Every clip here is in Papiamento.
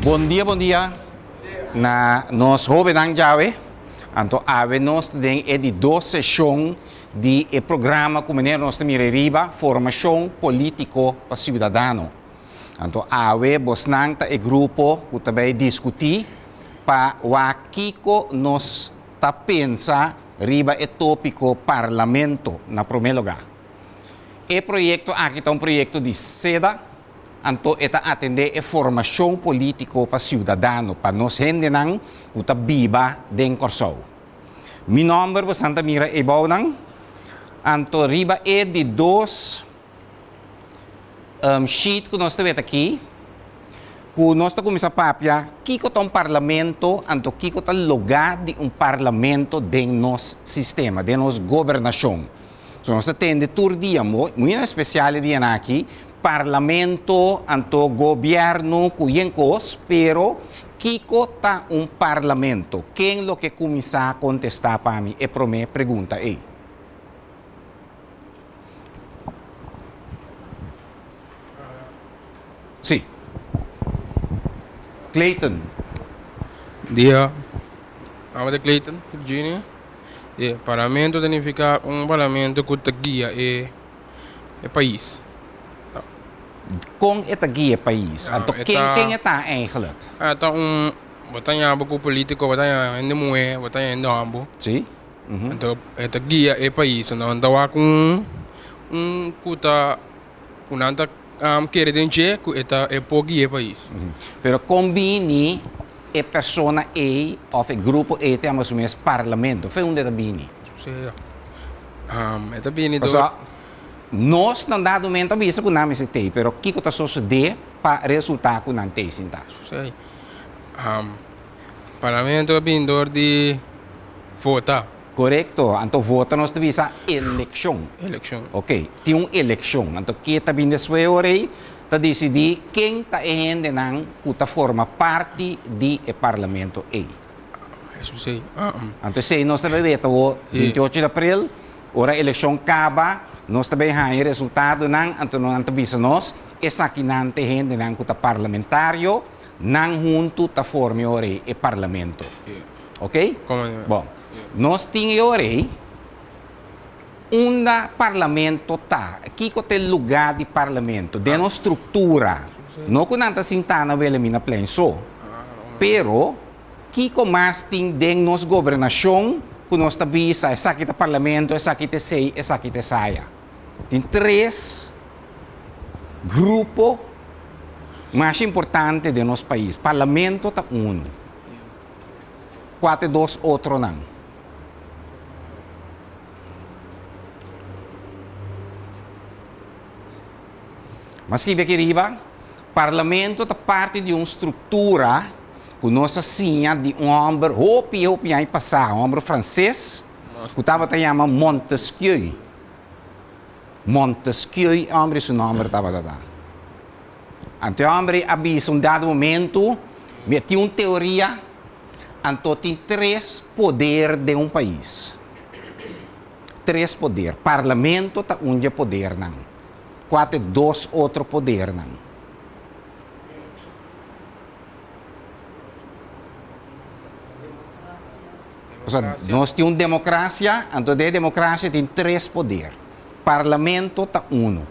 Bon dia, bon dia na nos hóbennan djawe. Anto awe nos ta den e di dos seshon di e programa ku manera nos ta mira riba, Formashon Polítiko pa Siudadano. Anto awe bosnan ta e grupo ku ta bai diskutí pa wak kiko nos ta pensa riba e tópiko Parlamento na promé lugá. E proyekto aki ta un proyekto di seda, anto e ta atendé e formashon polítiko pa siudadano, pa nos hendenan ku ta biba den Kòrsou. Mi nòmber bosan ta mira eibounan, anto riba e di dos sheet ku nos ta wet aki, ku nos ta kuminsá papia kiko ta un parlamento, anto kiko ta logá di un parlamento den nos sistema, den nos gobernashon. So nos ta tende tur dia, muy en especial e dianan aki, parlamento anto gobierno cu yen cos, pero kico ta un parlamento? Ken lo ke cuminsa contesta pa mi e prome pregunta ey? Si. Clayton. Dia. Amo ta Clayton, Virginia. E parlamento ta nifiká un parlamento ku ta guia e e pais. Kon e ta guia e pais? Anto ken ken e ta eigenlijk? E ta un, bo ta ña bo ku polítiko, bo ta ña hende muhé, bo ta ña hende hòmber. Si. Anto e ta guia e pais. Anto nan ta wak un un ku ta ku nan ta kere den dje ku e ta e por guia e pais. Pero kon bini e persona ei of e grupo ei ta yama su mes parlamento? Fe unda e ta bini? E ta bini dor. Pasobra nos na un dado momento a bisa ku nan mester t'ei, pero kiko ta sosodé pa resultá ku nan t'ei sintá? Parlamento a bini dor di vota. Korekto, anto vota nos ta bisa elekshon. Elekshon. Ok, tin un elekshon. Anto ke ta bini despues ora ei ta disidí ken ta e hendenan ku ta forma parti di e parlamento ei. Eso si. Anto esei nos ta bai weta awor 28 di aprel, ora elekshon kaba, nos ta bai haña e resultadonan, anto nan ta bisa nos esakinan ta e hendenan ku ta parlamentario, nan huntu ta forma e ora ei e parlamento. Ok? Bon, nos tin e ora ei unda parlamento ta. Kiko ta e lugá di parlamento? Den nos struktura. No ku nan ta sintá na Wilhelminaplein so. Pero, kiko mas tin den nos gobernashon ku nos ta bisa esaki ta parlamento, esaki ta esei, esaki ta esaya? Tin tres grupo masha importante den nos pais. Parlamento ta unu. Kua ta e dos otronan? M'a skibi aki riba, Parlamento ta parti di un struktura ku nos a siña di un hòmber hopi hopi aña pasá, un hòmber franses ku tabata yama Montesquieu. Montesquieu e hòmber su nòmber tabata ta. Anto e hòmber a bisa un dado momentu, Mi a tin un teoria, anto tin tres poder den un pais. Tres poder. Parlamento ta un dje podernan. Kua ta e dos otro podernan? Pasobra nos tin un demokrasia, anto den e demokrasia tin tres poder. Parlamento ta unu.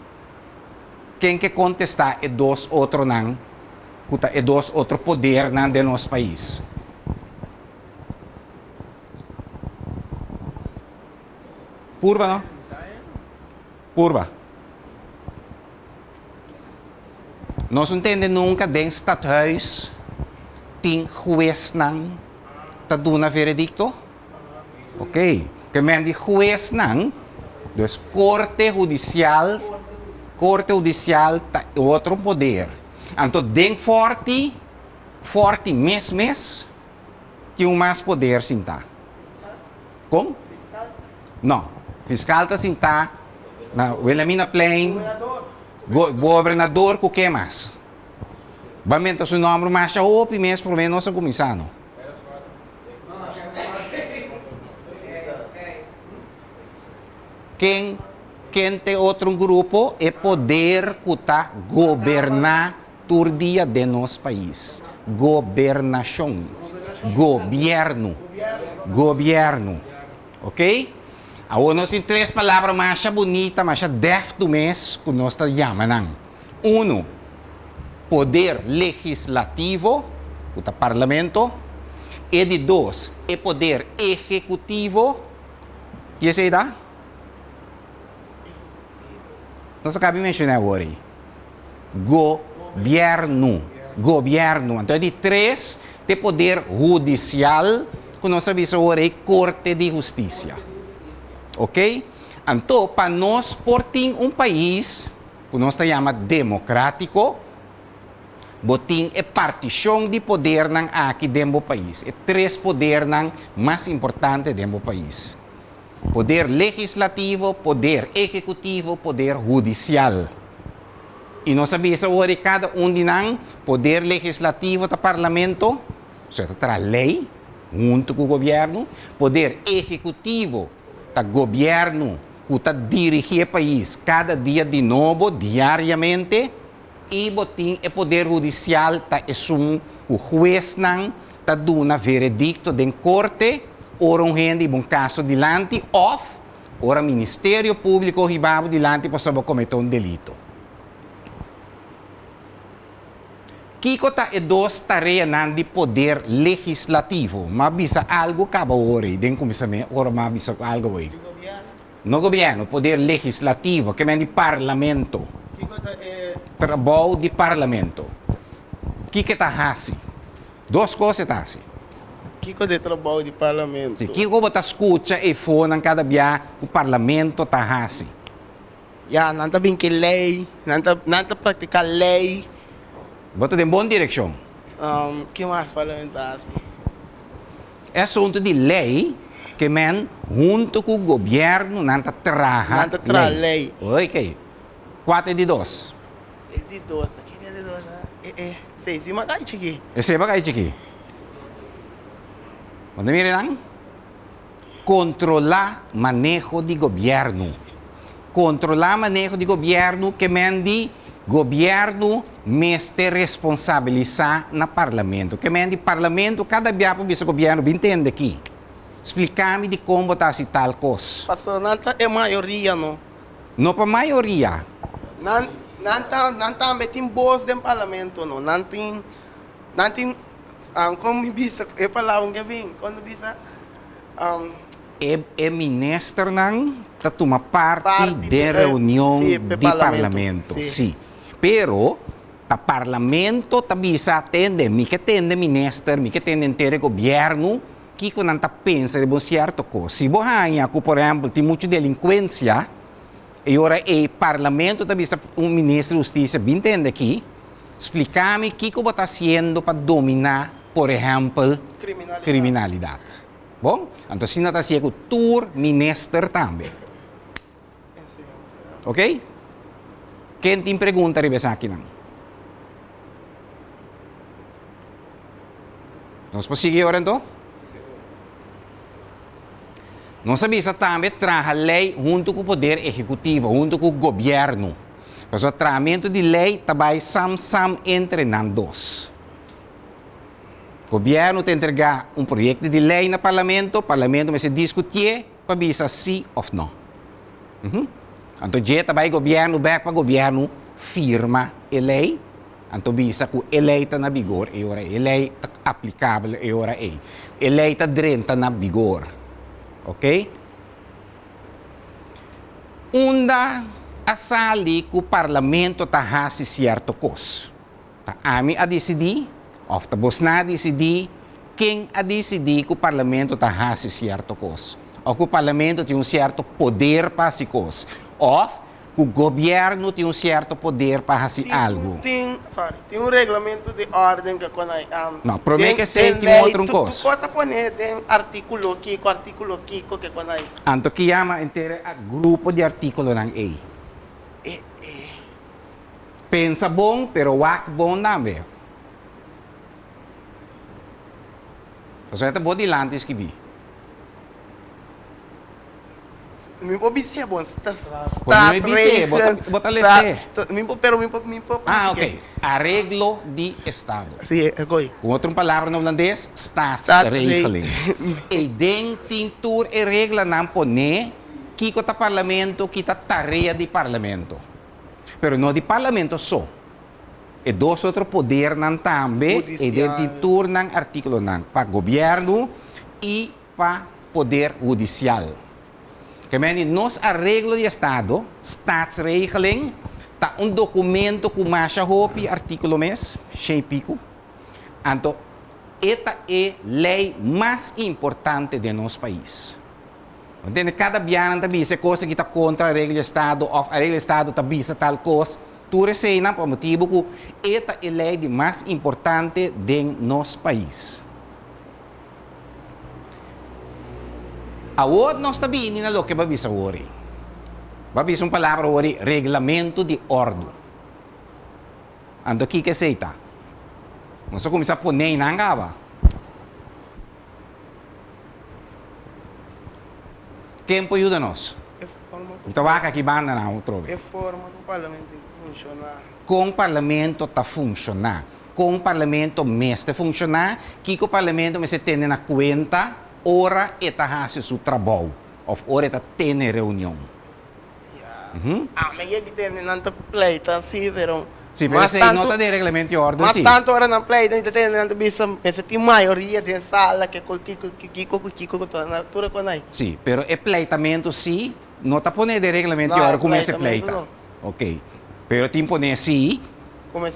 Ken ke kontestá e dos otronan ku ta e dos otro podernan den nos pais? Purba no? Purba. Nos no tende nunka den stadhuis tin huesnan ta duna veredikto? Ok, ke men di huesnan, dus korte hudisial, korte hudisial ta e otro poder. Anto den fòrti, fòrti mes mes, tin un mas poder sintá. Kon? No, fiskal ta sintá na Wilhelminaplein, gobernador ku ke mas? Ba menta su nòmber masha hopi mes promé nos a kuminsá no. Ken ken t'e otro grupo? E poder ku ta goberná tur dia den nos pais. Gobernashon. Gobièrnu. Gobièrnu. Ok? Awor nos tin tres palabra masha bunita, masha dèftu mes ku nos ta yama nan. Unu, poder legislativo, ku ta parlamento. E di dos, e poder ehekutivo. Ki esei ta? Nos a kaba di menshoná awor ei. Gobièrnu. Gobièrnu. Anto e di tres ta e poder hudisial ku nos a bisa awor ei Korte di Hustisia. Oke? Anto pa nos por tin un pais ku nos ta yama demokrátiko, bo tin e partishon di podernan aki den bo pais, e tres podernan mas importante den bo pais. Poder legislativo, poder ehekutivo, poder hudisial. I nos a bisa awor di kada un di nan, poder legislativo ta parlamento, osea ta traha lei huntu ku gobièrnu, poder ehekutivo ta gobièrnu ku ta dirigí e pais kada dia di nobo, diariamente, i bo tin e poder hudisial ta esun ku huesnan ta duna veredikto den korte ora un hende hiba un kaso dilanti òf ora Ministerio Públiko hiba bo dilanti pasobra bo kometé un delito. Kiko ta e dos tareanan di poder legislativo? M'a bisa algu kaba ora ei den kuminsamentu, ora m'a bisa algu awor ei. No gobièrnu, poder legislativo, ke men di parlamento. Trabou di parlamento. Kiko e ta hasi? Dos kos e ta hasi. Kiko ta e trabou di parlamento? Si, kiko bo ta skucha e fonan kada bia ku parlamento ta hasi? Ya, nan ta bin ke lei, nan ta nan ta praktiká lei. Bo ta den bon direkshon. Ke mas parlamento ta hasi? E asuntu di lei ke men huntu ku gobièrnu nan ta traha Nan ta traha lei. Oké. Kua ta e di dos? E di dos ta kiko e di dos ta? E e sei si makai chikí. E sei makai chikí. Bo ta mira nan? Kontrolá maneho di gobièrnu. Kontrolá maneho di gobièrnu ke men di gobièrnu mester responsabilisá na parlamento. Ke men di parlamento kada bia por bisa gobièrnu bin tende aki. Spliká mi dikon bo ta hasi tal kos. Pasobra nan ta e mayoria no. No pa mayoria. Nan nan ta nan tambe tin bos den parlamento no. Nan tin nan tin kon mi bisa e palabra ke bin kon ta bisa. E e ministernan ta tuma parti den reunion di parlamento, si. Pero ta parlamento ta bisa tende, mi ke tende minister, mi ke tende henter e gobièrnu, kiko nan ta pensa riba un sierto kos. Si bo haña ku por ehèmpel tin muchu delinkuensia, e ora ei parlamento ta bisa un minister di hustisia bin tende aki, splika mi kiko bo ta hasiendo pa dominá por ehèmpel kriminalidat. Bon, anto asina ta hacié cu tur minister tambe. Ok? Ken tin pregunta riba esakinan? Nos por sigui ora anto? Nos a bisa tambe traha ley hunto cu poder ehecutivo, hunto cu gobierno. Pasobra trahamento di ley ta bay sam sam entre nan dos. Gobièrnu ta entregá un proyekto di lei na parlamento, parlamento mester diskutié pa bisa sí òf nò. Anto dje ta bai gobièrnu bèk pa gobièrnu firma e lei, anto bisa ku e lei ta na bigor e ora ei, e lei ta aplikabel e ora ei, e lei ta drenta na bigor. Oke. Unda a sali ku parlamento ta hasi sierto kos? Ta ami a disidí òf ta bosnan a disidí? Ken a disidí ku Parlamento ta hasi sierto kos? Òf ku Parlamento tin un sierto poder pa hasi kos? Òf ku gobièrnu tin un sierto poder pa hasi algu? Tin, sorry, tin un reglamento di órden ke kon ai, No, promé ke esei tin un otro un kos. Tur kos ta poné den artíkulo kiko, artíkulo kiko ke kon ai. Anto ki yama henter e grupo di artíkulonan ei? E, e. Pensa bon, pero wak bon tambe. Pasobra e ta bo dilanti skibí. Mi por bis'é bon, Bo no e bis'é, bo ta, bo ta les'é. Mi por, pero mi por, mi por Ah, ok. Areglo di Estado. Sí, e ko'i. Ku otro palabra na hulandes, staatsregeling. Eiden tin tur e reglanan poné kiko ta parlamento, ki ta tarea di parlamento. Pero no di parlamento so. E dos otro podernan tambe, eiden tin tur nan artíkulonan pa gobièrnu i pa poder hudisial. Ke men di nos areglo di estado, staatsregeling, ta un dokumento ku masha hopi artíkulo mes, shen i piku. Anto e ta e lei mas importante den nos pais. Bo ntende? Kada bia nan ta bisa e kos aki ta kontra areglo di estado òf areglo di estado ta bisa tal kos. Tur eseinan pa motibu ku e ta e lei di mas importante den nos pais. Awor nos ta bini na loke bo a bisa awor ei. Bo a bisa un palabra awor ei, reglamento di òrdu. Anto kiko esei ta? Nos a kuminsá pone einan kaba. Ken por yuda nos? Mi ta wak aki bandanan otro be. E forma ku parlamento tin ku funshoná. Kon parlamento ta funshoná? Kon Parlamento mester funshoná? Kiko Parlamento mester tene na kuenta ora e ta hasi su trabou òf ora e ta tene reunion? Ya, ami a yega tende nan ta pleita si, pero Sí, pero esei no ta den reglamento di orden, mas sí. tantu ora nan pleita mi ta tende nan ta bisa mester tin mayoria den sala ke ku kiko ku kiko ku kiko ku ta na tur e konai. Sí, pero e pleitamentu sí no ta pone den reglamento di No, orden e ku mester pleitamentu pleita. no. Oké, pero tin pone sí.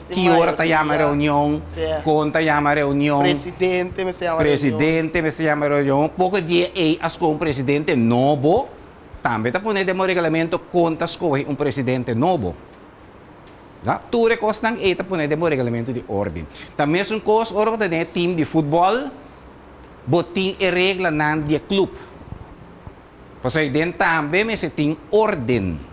Ki ora ta yama reunion? Kon ta yama reunion? Presidente mester yama reunion. Presidente mester yama reunion. Poko dia ei a skohe un presidente nobo. Tambe ta pone den bo reglamento kon ta skohe un presidente nobo. Da? Tur e kosnan ei ta pone den bo reglamento di orden. Ta mesun kos ora bo ta den e team di futbòl, bo tin e reglanan di e klup. Pasobra den tambe mester tin orden.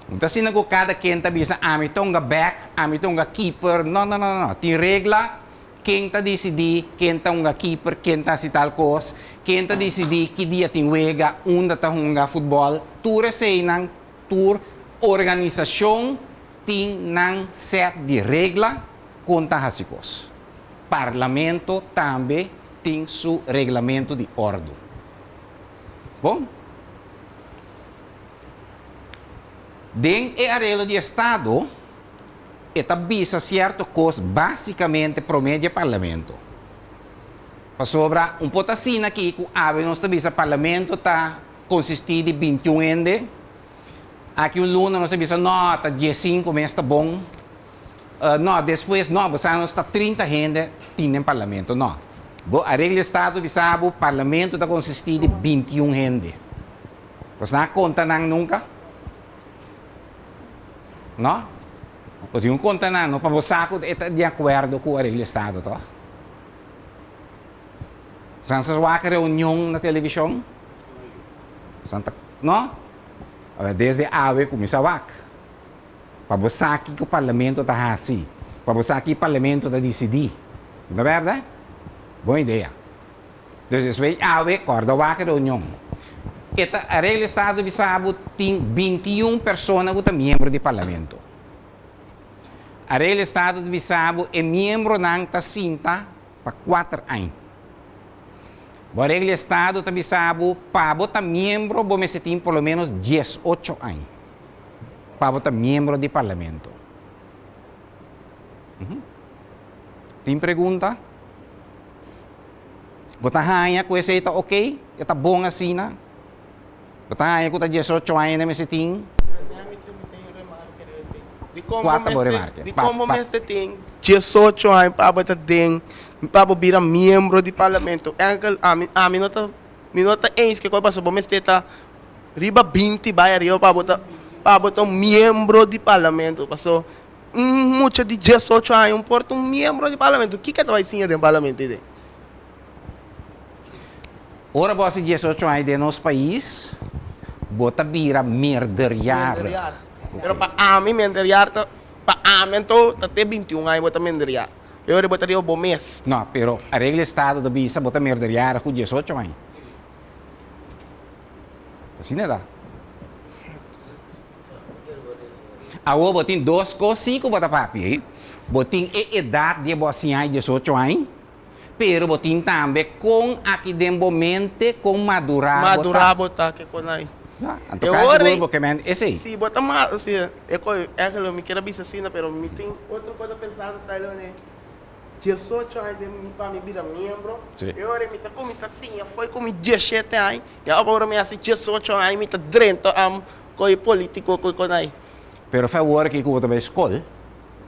No ta asina ku kada ken ta bisa ami ta hunga bèk, ami ta hunga kiper. No, no, no, no. Tin regla ken ta disidí ken ta hunga kiper, ken ta hasi tal kos, ken ta disidí ki dia tin wega, unda ta hunga futbòl. Tur eseinan, tur organisashon tin nan sèt di regla kon ta hasi kos. Parlamento tambe tin su reglamento di òrdu. Bon. Den e areglo di estado e ta bisa cierto cos basicamente prome di e parlamento. Pasobra un por ta asina aki cu awe nos ta bisa parlamento ta consisti di bintiun hende, aki un luna nos ta bisa no ta diescinco mes ta bon, no despues no bo sa nos ta trinta hende tin den parlamento, no. Bo areglo di estado bisa bo parlamento ta consisti di bintiun hende. Bos nan a konta nan nunka? No? Bo tin ku konta nan no pa bo sa ku e ta di akuerdo ku areglo di estado tòg? Bosan sa wak reunion na televishon? Bosan ta, no? Awor desde awe kuminsá wak pa bo sa kiko parlamento ta hasi, pa bo sa ki parlamento ta disidí. No ta bèrdè? Bon idea. Dus despues awe kòrda wak reunion. E ta aregla estado bisa bo tin 21 persona ku ta miembro di parlamento. Aregla estado ta bisa bo e miembronan ta sinta pa kuater aña. Bo aregla estado ta bisa bo pa bo ta miembro bo mester tin por lo menos 18 aña pa bo ta miembro di parlamento. Tin pregunta? Bo ta haña ku esei ta oke? E ta bon asina? Bo ta haña ku ta diesocho aña nan mester tin? Kua ta bo remarke? Di kon bo mester tin diesocho aña pa bo ta den, pa bo bira miembro di parlamento? Enkel ami, ami no ta, mi no ta eens ke kos pasobra bo mester ta riba binti bai ariba pa bo ta, pa bo ta un miembro di parlamento. Paso Un mucha di diesocho aña un por ta un miembro di parlamento. Kiko e ta bai siña den parlamento ei den? Ora bo hasi diesocho aña den nos pais, bo ta bira meerderjarig. Meerderjarig. Pero pa ami meerderjarig ta, pa ami anto ta te bintiun aña bo ta meerderjarig. E ora bo ta riba bo mes. No, pero a regla estado ta bisa bo ta meerderjarig ku diesocho aña. Asina ta. Awor bo tin dos kos sí ku bo ta papia ei. Bo tin e edat di e bo a siña e diesocho aña, pero bo tin tambe kon aki den bo mente kon madurá bo ta. Madurá bo ta ke kon ai. Ya, anto kasi sigur bo ke men esei. Si bo ta ma, si e kos, eigenlijk mi kier a bisa asina, pero mi tin otro kos ta pensando sa lo ne. Diesocho aña den mi pa mi bira miembro, e ora mi ta kuminsá siña fo'i ku mi dieshete aña, i awor mi hasi diesocho aña mi ta drenta am ku e polítiko ku kon ai. Pero fe awor aki ku bo ta bai skol,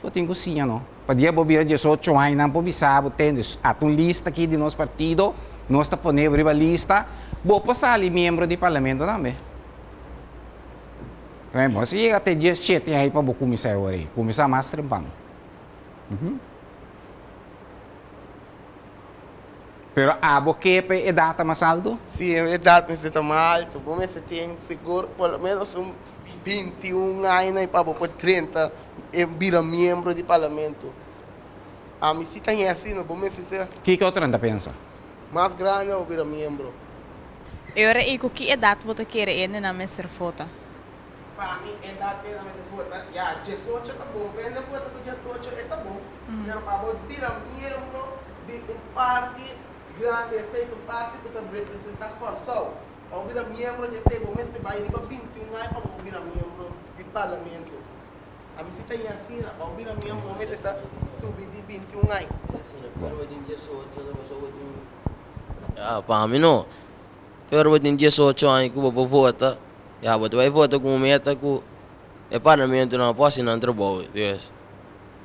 bo tin ku siña no. Pa dia bo bira diesocho aña nan por bisa bo, tende, ata un lista aki di nos partido, nos ta pone bo riba lista, bo por sali miembro di parlamento tambe. Bo si yega te diesshete aña pa bo kuminsá e ora ei, kuminsá mas trempan. Pero abo ke pa e edat ta mas altu? Si, e edat mester ta mas altu. Bo mester tin sigur por lo menos un binti un aña pa bo por drenta e bira miembro di parlamento. Ami si ta hei asina, bo mester ta. Kiko otronan ta pensa? Mas grandi pa bo bira miembro. E ora ei ku ki edat bo ta kere e hendenan mester vota? Pa mi edat pena mester vota, ya diesocho ta bon, pende vota ku diesocho e ta bon, pero pa bo bira miembro di un parti grandi esei ta un parti ku ta representa Kòrsou, pa bo bira miembro di esei bo mester bai riba bintiun aña pa bo por bira miembro di parlamento. Ami si ta yin asina, pa bo bira miembro bo mester sa subi di bintiun aña. Ya, pa mi no. Pero bo tin diesocho aña ku bo por vota, ya bo ta bai vota ku un meta ku e parlamento nan por hasi nan trabou. Dus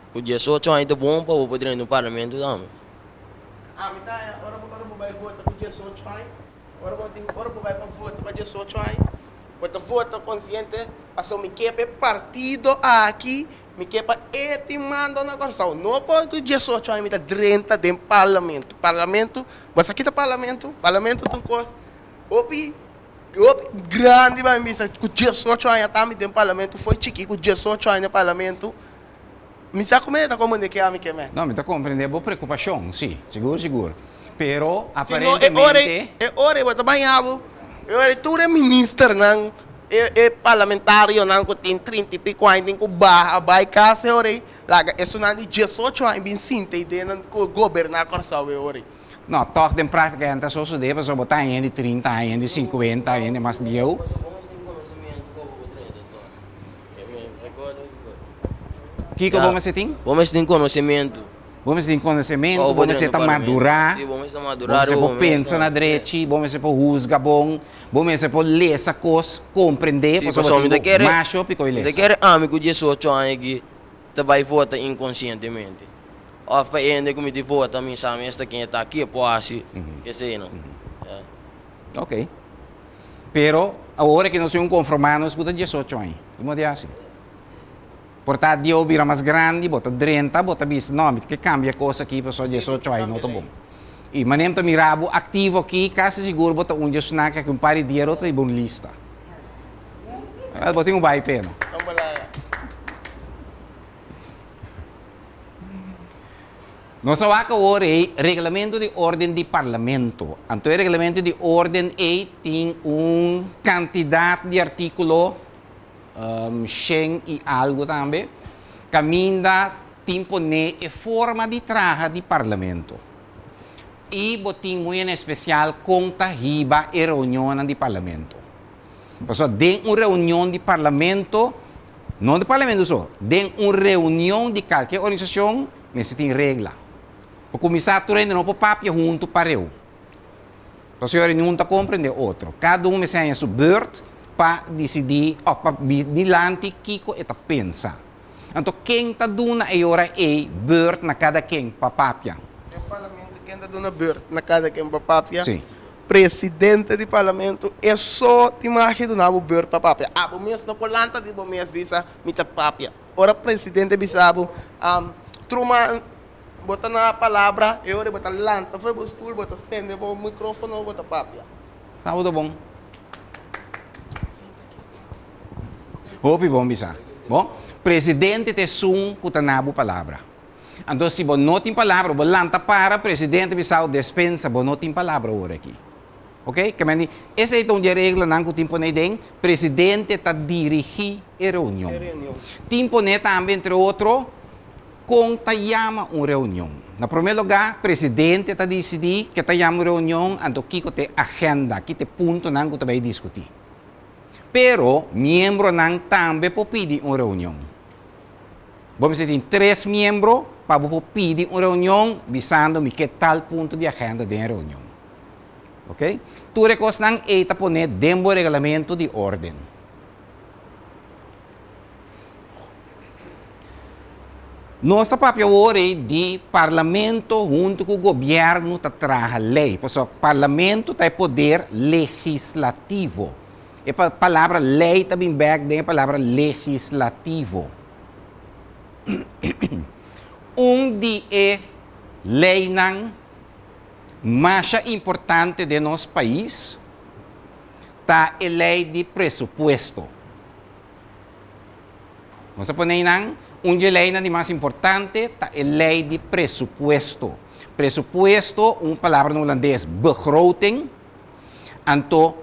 ku diesocho aña ta bon pa bo por drenta un parlamento tambe. Ami ta haña ora bo ora bo bai vota ku diesocho aña, ora bo tin ora bo bai pa vota pa diesocho aña, bo ta vota konsiente pasobra mi ke pa e partido aki, mi ke pa e tin mando na Kòrsou. No por ku diesocho aña mi ta drenta den parlamento. Parlamento Bo sa kita parlamento? Parlamento ta un kos hopi hopi grandi pa mi bisa ku diesocho aña ta mi den parlamento foi chiki ku diesocho aña den parlamento mi sa kuma e ta komprende ke ami ke men. No, mi ta komprende bo preokupashon, si, sigur sigur. Pero Si no e ora ei aparentemente. e ora ei bo ta baña bo e ora ei tur e ministernan e e parlamentarionan ku tin trinta i piko aña tin ku baha bai kas e ora ei. Laga esunnan di diesocho aña bin sinta i den nan ku goberná Kòrsou e ora ei. No, tòg den práktika e no ta sosodé pasobra bo ta hende di trinta aña, hende di sinkuenta aña, hende mas bieu. Kiko bo mester tin? Bo mester tin konosementu. Bo mester tin konosementu, bo mester ta madurá, bo mester por pensa na drechi, bo mester por husga bon, bo mester por lesa kos, komprendé, pasobra bo tin masha hopi ku e Mi ta lesa. kere ami ku diesocho aña aki ta bai vota inkonsientemente. Òf pa e hende ku mi tin vota mi sa mes ta ken e ta, ke por hasi esei no. Ok. Pero awor aki nos tin un konformá nos ku ta diesocho aña. Kiko di hasi? Por ta Dios bira mas grandi, bo ta drenta, bo ta bisa, no, mi tin ke kambia kos aki pasobra diesocho aña no ta bon. I manera mi ta mira bo aktivo aki, kasi sigur bo ta un di esnan ku aki un par di dia lo ta riba un lista. Bo tin un bai p'e, no? Nos a wak awor ei Reglamento di Orden di Parlamento. Anto e Reglamento di Orden ei tin un kantidat di artíkulo, shen i algu tambe, kaminda tin poné e forma di traha di Parlamento. I bo tin muy en espesial kon ta hiba e reunionnan di Parlamento. Pasobra den un reunion di Parlamento, no di Parlamento so, den un reunion di kalke organisashon mester tin regla. Pa kuminsá tur hende no por papia huntu pareu. Pasobra e reunion ta komprende otro. Kada un mester haña su beurt pa disidí òf pa bi dilanti kiko e ta pensa. Anto ken ta duna e ora ei beurt na kada ken pa papia? Den parlamento ken ta duna beurt na kada ken pa papia? Sí. Presidente di parlamento e so tin magi duna bo beurt pa papia. Abo mes no por lanta di bo mes bisa mi ta papia. Ora presidente bisa bo, Truman bo ta na palabra e ora bo ta lanta for bo stoel bo ta sende bo microfono bo ta papia. Tabata bon. Hopi bon bisa. Bon, presidente ta esun ku ta na bo palabra. Anto si bo no tin palabra, bo lanta para, presidente bisa bo despensa, bo no tin palabra ora aki. Ok, ke men di, esei ta un di e reglanan ku tin pone den, presidente ta dirigí e reunion. Tin pone tambe, entre otro, kon ta yama un reunion. Na promé lugá, presidente ta disidí ke ta yama un reunion, anto kiko ta e agenda, ki ta e puntonan ku ta bai diskutí. Pero, miembronan tambe por pidi un reunion. Bo mester tin tres miembro pa bo por pidi un reunion bisando mi ke tal punto di agenda den e reunion. Ok? Tur e kosnan ei ta pone den bo reglamento di orden. Nos ta papia awor ei di parlamento huntu ku gobièrnu ta traha lei. Pasobra parlamento ta e poder legislativo. E palabra lei ta bin bèk den e palabra legislativo. Un di e leinan masha importante den nos pais ta e lei di presupuesto. Nos a pone einan, un di e leinan di mas importante ta e lei di presupuesto. Presupuesto, un palabra na hulandes, begroting, anto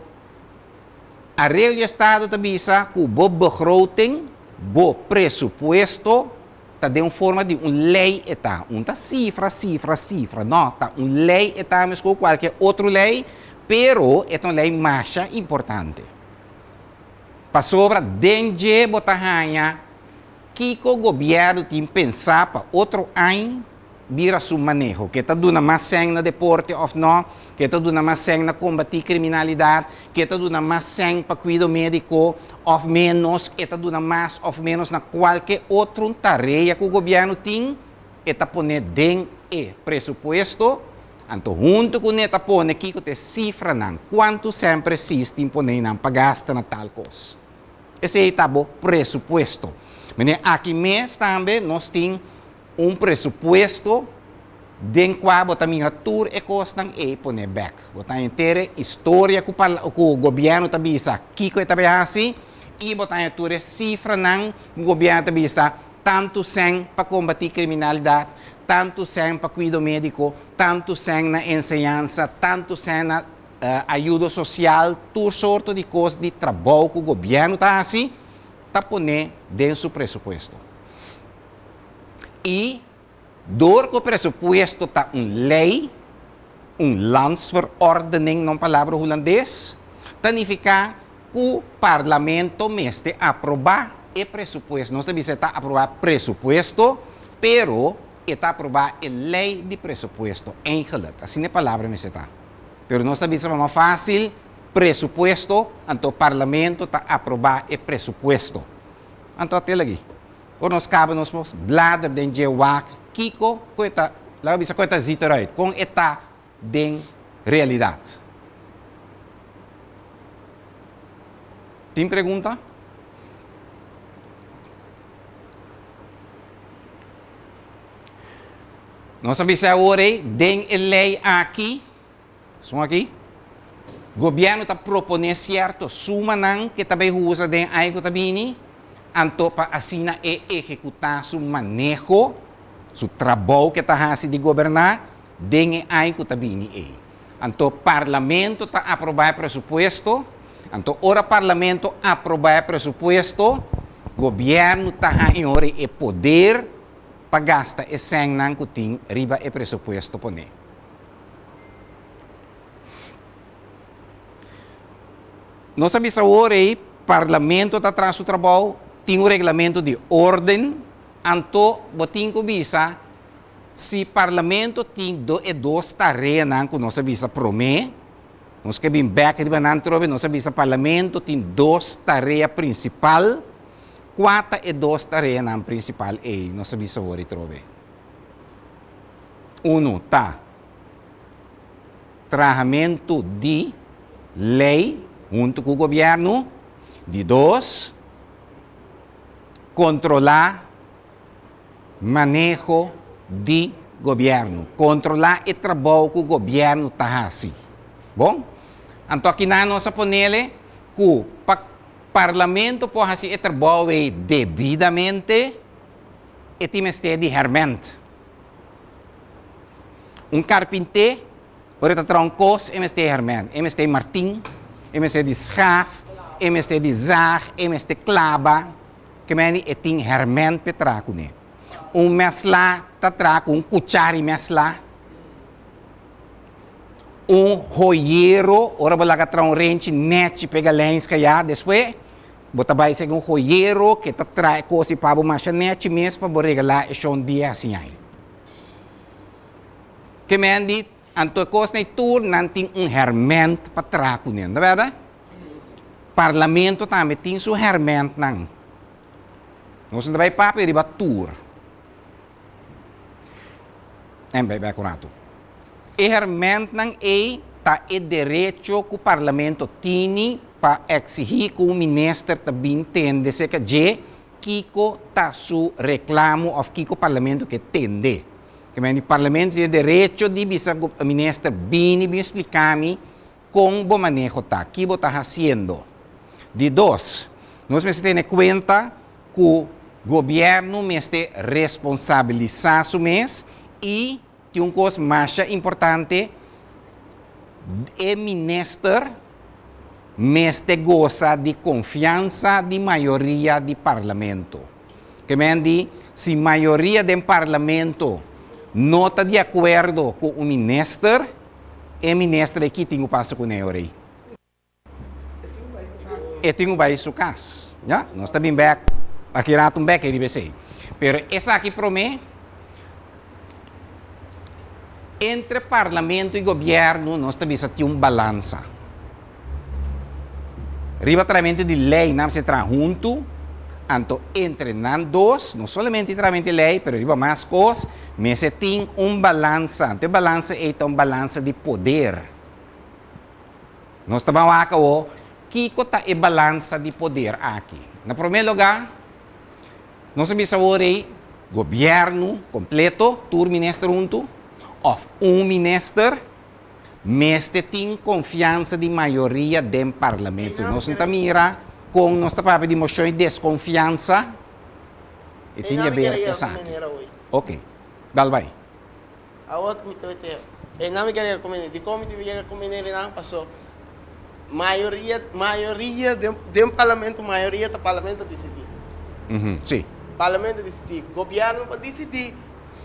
Areglo di Estado ta bisa ku bo begroting, bo presupuesto, ta den un forma di un lei e ta. Un ta sifra, sifra, sifra. No, ta un lei e ta meskos ku kualke otro lei, pero e ta un lei masha importante. Pasobra den dje bo ta haña kiko gobièrnu tin pensá pa otro añ bira su maneho, ke ta duna mas sèn na deporte òf nò, ke ta duna mas sèn na kombatí kriminalidat, ke ta duna mas sèn pa kuido médiko òf ménos, e ta duna mas òf ménos na kualke otro tarea ku gobièrnu tin, e ta pone den e presupuesto, anto huntu kuné ta pone kiko ta e sifranan, kuantu sèn presis tin pone nan pa gasta na tal kos. Esei ta bo presupuesto. Meneer, aki mes tambe nos tin Un presupuesto den kua bo ta mira tur e kosnan ei pone bek. Bo ta henter e historia ku ku gobièrnu ta bisa kiko e ta bai hasi i bo ta haña tur e sifranan ku gobièrnu ta bisa tantu sèn pa kombatí kriminalidat, tantu sèn pa kuido médiko, tantu sèn na enseñansa, tantu sèn na ayudo sosial, tur sorto di kos di trabou ku gobièrnu ta hasi ta pone den su presupuesto. I dor ku presupuesto ta un lei, un landsverordening na un palabra hulandes, ta nifiká ku parlamento mester aprobá e presupuesto. Nos ta bisa e ta aprobá presupuesto, pero e ta aprobá e lei di presupuesto, eigenlijk. Asina e palabra mester ta. Pero nos ta bisa pa mas fásil, presupuesto, anto parlamento ta aprobá e presupuesto. Anto a tel aki. Ora nos kaba nos por blader den dje wak kiko ku e ta, laga bisa ku e ta ziet eruit, kon e ta den realidat. Tin pregunta? Nos a bisa awor ei den e lei aki. Esun aki, Gobièrnu ta proponé sierto sumanan ke ta bai usa den aña ku ta bini, anto pa asina e ehekutá su maneho, su trabou ke ta hasi di goberná den e aña ku ta bini ei. Anto Parlamento ta aprobá e presupuesto, anto ora Parlamento aprobá e presupuesto, gobièrnu ta haña ora e poder pa gasta e sènnan ku tin riba e presupuesto poné. Nos a bisa awor ei, Parlamento ta traha su trabou, tin un reglamento di orden, anto bo tin ku bisa si Parlamento tin do e dos tareanan ku nos a bisa promé, nos ke bin bèk riba nan trobe, nos a bisa Parlamento tin dos tarea prinsipal, kua ta e dos tareanan prinsipal ei nos a bisa awor ei trobe? Unu ta trahamentu di lei huntu ku gobièrnu. Di dos, kontrolá maneho di gobièrnu, kontrolá e trabou ku gobièrnu ta hasi. Bon, anto akinan nos a ponele ku pa parlamento por hasi e trabou ei debidamente, e tin mester di hèrmènt. Un karpinté Ora e ta traha un kos, e mester hèrmènt. E mester martin, e mester di schaaf, e mester di zaag, e mester klaba. Ke meni e tin hèrmènt p'e traha kuné. Un mèslá ta traha ku un kuchari mèslá. Un hoyero, ora bo laga traha un renchi nèchi p'e galènska ya, despues bo ta bai serka un hoyero ke ta traha e kos ei pa bo masha nèchi mes pa bo regalá e shon dia hasiñai. Ke men di, anto e kosnan ei tur nan tin un hèrmènt pa traha kuné, no ta bèrdat? Parlamento tambe tin su hèrmèntnan. Nos no ta bai papia riba tur. En bai bek un ratu. E hèrmèntnan ei ta e derecho ku Parlamento tini pa eksihí ku un minister ta bin tende serka dje kiko ta su reklamo òf kiko Parlamento ke tende. Ke men di Parlamento tin e derecho di bisa ku minister bini bin splika mi kon bo maneho ta, ki bo ta hasiendo. Di dos, nos mester tene kuenta ku gobièrnu mester responsabilisá su mes i tin un kos masha importante, e minister mester gosa di konfiansa di mayoria di parlamento. Ke men di, si mayoria den parlamento no ta di akuerdo ku un minister, e minister ei ki tin ku pasa kuné ora ei? E tin ku bai su kas. Ya, nos ta bin bèk aki rato un bèk ei riba esei. Pero esaki promé, entre parlamento i gobièrnu nos ta bisa tin un balansa. Riba trahamentu di lei nan mester traha huntu, anto entre nan dos, no solamente trahamentu di lei, pero riba mas kos, mester tin un balansa. Anto e balansa ei ta un balansa di poder. Nos ta ban wak awor kiko ta e balansa di poder aki. Na promé lugá, nos a bisa awor ei gobièrnu kompleto, tur minister huntu, òf un minister, mester tin konfiansa di mayoria den parlamento. Nos no ta mira kon nos ta papia di moshon di deskonfiansa, e tin di haber ku esaki. Ok, dal bai. Awor ku mi ta wete e nan mi kere rekomend'é. Dikon mi ta yega rekomend'é di nan? Paso mayoria mayoria den den parlamento mayoria ta parlamento disidí. Si. Parlamento disidí. Gobièrnu por disidí,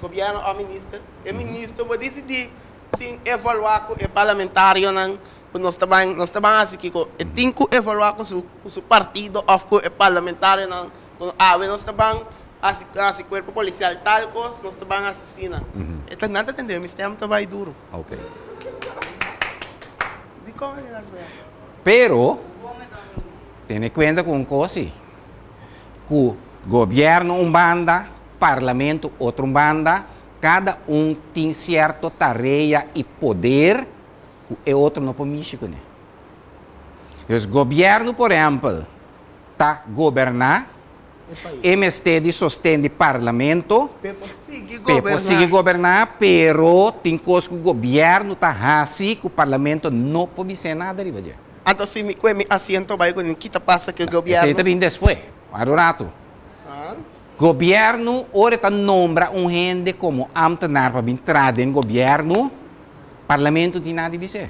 gobièrnu òf minister, e minister por disidí sin evaluá ku e parlamentarionan ku nos ta ban nos ta ban hasi kiko. E tin ku evaluá ku su ku su partido òf ku e parlamentarionan ku awe nos ta ban hasi hasi kuerpo polisial tal kos, nos ta ban hasi asina. E ta nan ta tende mi stèm ta bai duru. Ok. Dikon e las wea? Pero tene kuenta ku un kos si, ku gobièrnu un banda, parlamento otro un banda, Kada un tin sierto tarea i poder ku e otro no por mishi kuné. Dus gobièrnu por ehèmpel ta goberná, e mester di sosten di parlamento P'e por sigui p'e por sigui goberná, pero tin kos ku gobièrnu ta hasi ku parlamento no por bis'é nada riba dje. Anto si mi kue mi asiento bai ku mi kita pasa ku e gobièrnu? Esei ta bin despues, wak un ratu. Gobièrnu ora e ta nombra un hende komo ámtenar pa bin traha den gobièrnu, parlamento tin nada di bis'é.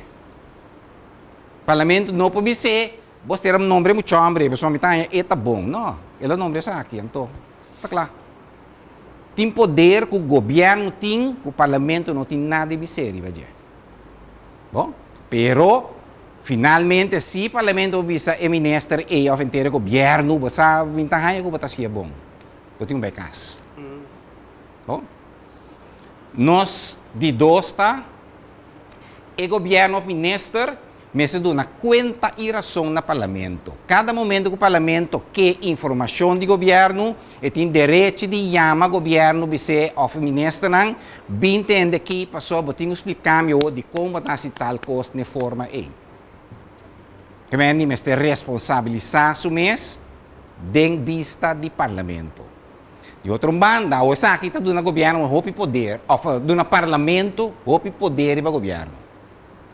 Parlamento no por bis'é, bo ser a nombra e mucha hòmber ei pasobra mi ta haña e ta bon. No, el a nombra esaki, anto ta kla. Tin poder ku gobièrnu tin ku parlamento no tin nada di bis'é riba dje. Bon, pero finalmente si parlamento bo bisa e minister ei of henter e gobierno bo sa bin ta haña ku bo ta hasié bon. Bo tin ku bai kas. Bon, nos di dos ta e gobierno of minister mester duna kuenta i rason na parlamento. Kada momento ku parlamento ke informashon di gobierno E tin derechi di yama gobierno bis'é of e ministernan, bin tende aki pasobra bo tin ku splika mi awor dikon bo ta hasi tal kos n'e forma ei. Gemeente mester responsabilisá su mes den bista di parlamento. Di otro un banda, awor esaki ta duna gobierno hopi poder of duna parlamento hopi poder riba gobierno.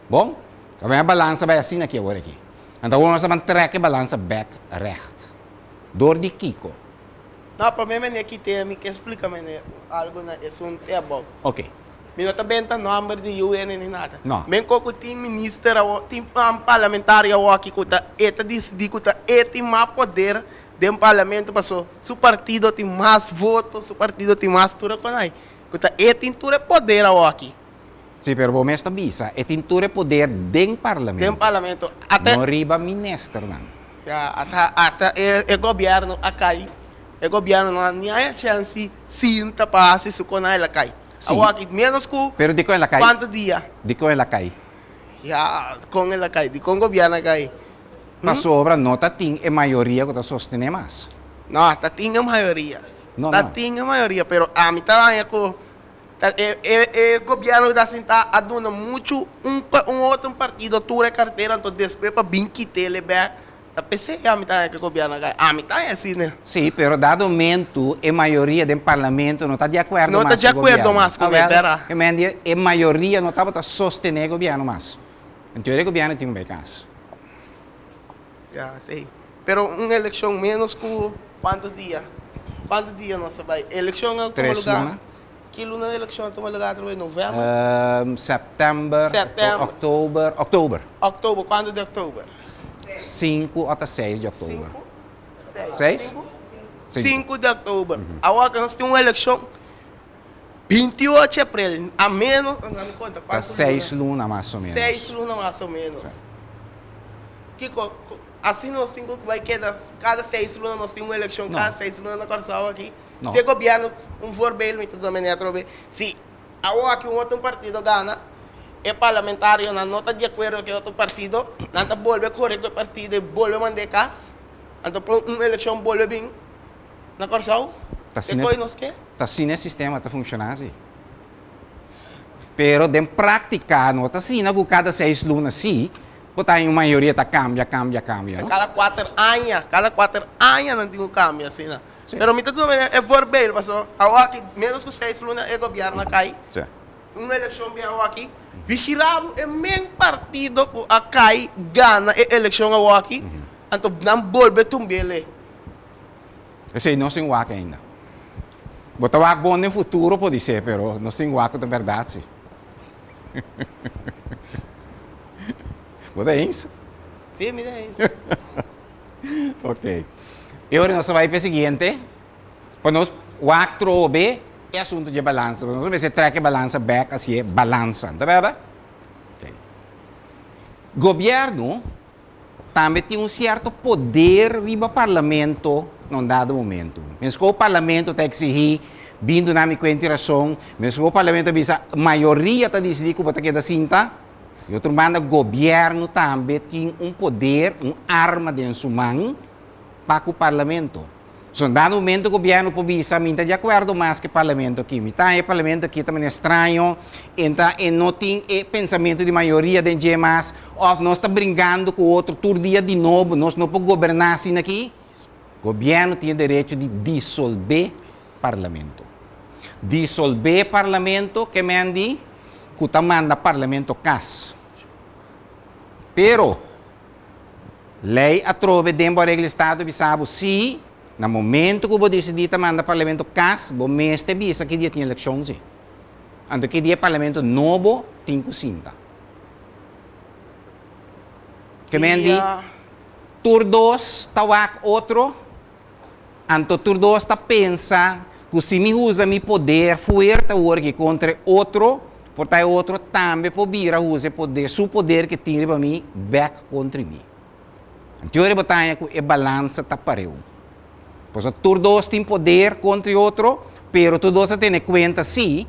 Bon? Ta e balansa bai asina aki awor aki. Anto awor nos ta ban trek e balansa bek recht. Dor di kiko? No, promé meneer kite mi ke splika meneer algo na esun te abou. Ok. Mi no ta benta nomber di UN ni nada. No. Men ko ku tin minister awo, tin parlamentario awo aki ku ta e ta disidi ku ta e tin mas poder den parlamento paso su partido tin mas voto, su partido tin mas tur e konai. Ku ta e tin tur e poder awo aki. Si, pero bo mes ta bisa e tin tur e poder den parlamento. Den parlamento. Ata. No riba ministernan. Ya, ata ata e e gobierno a kai. E gobierno no a ni haña chèns sinta pa hasi su konai el a kai. Sí. Awor aki menos ku Pero dikon el a kai? kuantu dia? Dikon el a kai? Ya, kon el a kai? Dikon gobierno a kai? Pasobra no ta tin e mayoria ku ta sostené mas. No, ta tin e mayoria. No, Ta no. tin e mayoria, pero ami ta haña ku ta e e e gobierno ku ta sintá a duna muchu un pa un otro partido tur e kartera, anto despues pa bin kit'el bèk. Ta p'esei ami ta haña ku e gobièrnu a kai. Ami ta haña asina. Sí, pero dado momentu e mayoria den parlamento no ta di akuerdo No ta mas di ku akuerdo gobièrnu. mas ku Awèl, bèrda. e men di e mayoria no tabata sostené e gobièrnu mas. En teoria e gobièrnu tin ku bai kas. Ya, sí. Pero un elekshon ménos ku kuantu dia? Kuantu dia nos ta bai? Elekshon a tuma Tres lugá. luna. Ki luna e elekshon a tuma lugá atrobe? Novèmber? Sèptèmber, Sèptèmber. òktober, òktober. Òktober, kuantu di òktober? Sinku ota seis di òktober. Sinku? Seis. Seis? Sinku? Sinku. Sinku di òktober. Awor ku nos tin un elekshon 28 aprel, a ménos, na mi konta Ta kuantu luna. seis luna mas o ménos. Seis luna mas o ménos. Kiko, asina nos tin ku bai keda kada seis luna nos tin un elekshon, No. kada seis luna na Kòrsou aki. No. Si e gobièrnu, un voorbeeld mi ta duna meneer atrobe, si awo aki un otro partido gana, e parlamentarionan no ta di akuerdo ku e otro partido, nan ta bolbe kore ku e partido i bolbe mand'é kas, anto pa un elekshon bolbe bin na Kòrsou, Ta e asina, koe nos ke? ta asina e sistema ta funshoná si. Pero den práktika no ta asina ku kada seis luna si, bo ta haña un mayoria ta kambia, kambia, kambia, no? Kada kuater aña, kada kuater aña nan tin ku kambia asina. Sí. Pero mi ta duna e voorbeeld paso awaki menos ku seis luna e gobierno a kai, Sí. un elekshon bin awaki, vigila bo e men partido ku a kai gana e elekshon awaki, anto nan bolbe tumb'ele. Esei nos tin wak ainda. Bo ta wak bon den futuro podisé, pero nos tin wak ku ta bèrdat si. Bo ta eens? Sí, mi ta eens. Ok. E ora nos ta bai pa e siguiente, pa nos wak trobe e asuntu dje balansa. Nos mester trek e balansa bek asi e balansa, ta bèrda? Ok. Gobièrnu tambe tin un sierto poder riba parlamento na un dado momento. Meskos parlamento ta eksihí bin duna mi kuenta i rason, meskos parlamento ta bisa mayoria ta disidí ku bo ta keda sinta, Di otro banda gobierno tambe tin un poder, un arma den su man pa cu parlamento. So en dado momento gobierno por bisa mi ta di acuerdo mas cu e parlamento aki, mi ta haña e parlamento aki ta manera straño, en ta e no tin e pensamento di mayoria den dje mas, of nos ta bringando cu otro tur dia di nobo, nos no por goberna asina aki. Gobierno tin e derecho di disolbe parlamento. Disolbe parlamento ke men di ku ta manda parlamento kas. Pero, lei atrobe den bo areglo di estado bisa bo si na momento ku bo disidí ta manda parlamento kas, bo mester bisa ki dia tin elekshon si. Anto ki dia parlamento nobo tin ku sinta. Ke men di tur dos ta wak otro. Anto tur dos ta pensa ku si mi usa mi poder fuerte awor aki kontra e otro, por ta e otro tambe por bira usa e poder, su poder ke tin riba mi bèk kontra mi. Anto ora bo ta haña ku e balansa ta pareu. Pasobra tur dos tin poder kontra e otro, pero tur dos ta tene kuenta si